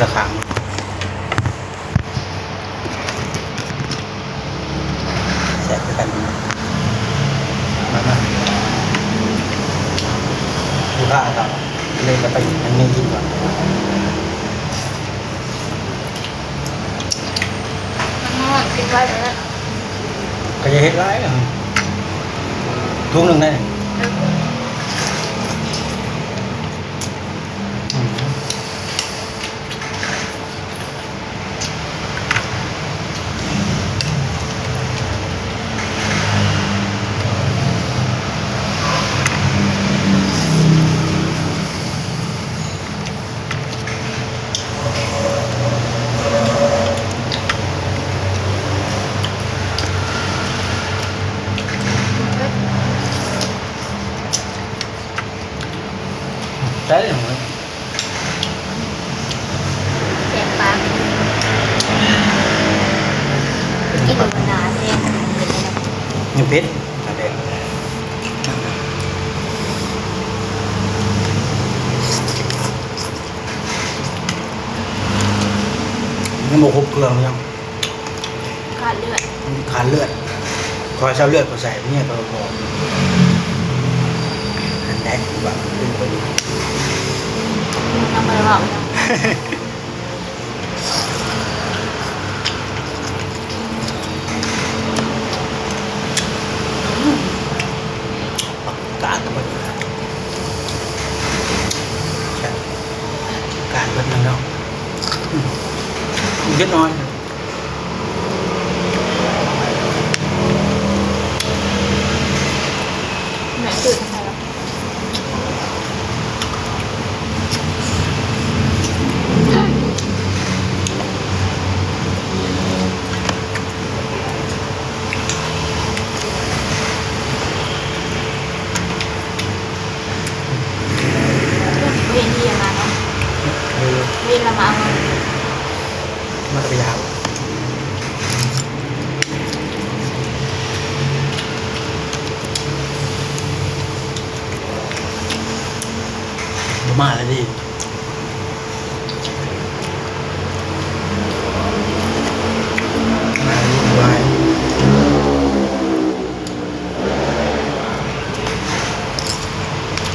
ລະຂ້າງ ແຊບຄືກັນ ມາ ມາ ລູກຄ້າເຂົາເລີຍຈະໄປ ອັນນີ້ກິນກ່ອນ. ມັນຮ້ອນ ປິດໄວ້ແລ້ວ ກໍຢ່າເຮັດຫຼາຍ ຖົງໜຶ່ງໄດ້ ເອີ ອືມ. ໃສ່ລົງໄປ ແສບປາກ ກິນຢູ່ນານແທ້ ຍັງເຜັດ ຍັງບໍ່ຄົບເຄື່ອງ ຍັງ ຂາດເລືອດ ຂາດເລືອດ ຂ້ອຍເຊົາເລືອດຂ້ອຍໃສ່ເມຍຂ້ອຍບໍ່ ອັນໃດວ່າ ຍັງບໍ່ໄດ້ເວົ້າ ອືມ ປາກກາດ ແຊບ ກາດເບິດແລ້ວເນາະ ອືມ ເດັດນ້ອຍ. ແມ່ນ ເຫັນທີ່ລະມາເນາະ ເຫັນລະມາເອົາມາ ມາແຕ່ໄປຢາກ ບໍ່ມາແລ້ວຕິ ມາແລ້ວ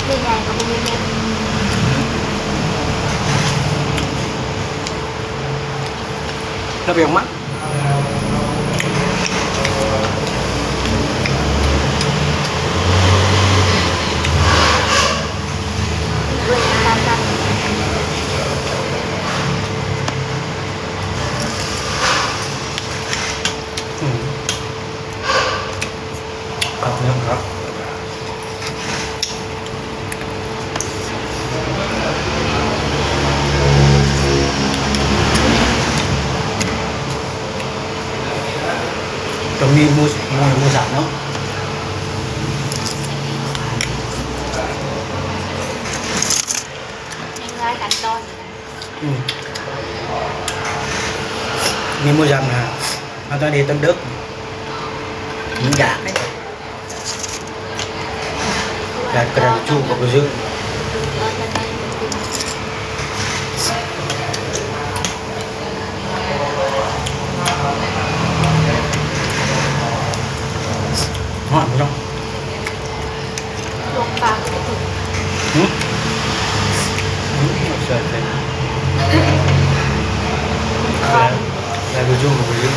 ເຮັດຫຍັງກໍບໍ່ມີເຮັດ ລະໄປອອກມາ ອືມ ຄັກເນາະ ຄັກ ຕ້ອງມີໝູ ໝູ ໝູສາມເນາະ ຍັງຫຼາຍຂັ້ນຕອນ. ອືມ ມີໝູສາມນະ ເຮົາຕ້ອງໄດ້ເຮັດຕອນດຶກ ມັນຢາກເດ້ ຢາກກະດານຈູກກໍບໍ່ຊື້ ຮ້ອນເນາະ. ລວກປາກໍບໍ່ຖືກ ຫຶ ຫຶ ແຊບເດ້ ແຊບ ແຊບຢູ່ຈຸ ບໍ່ໄດ້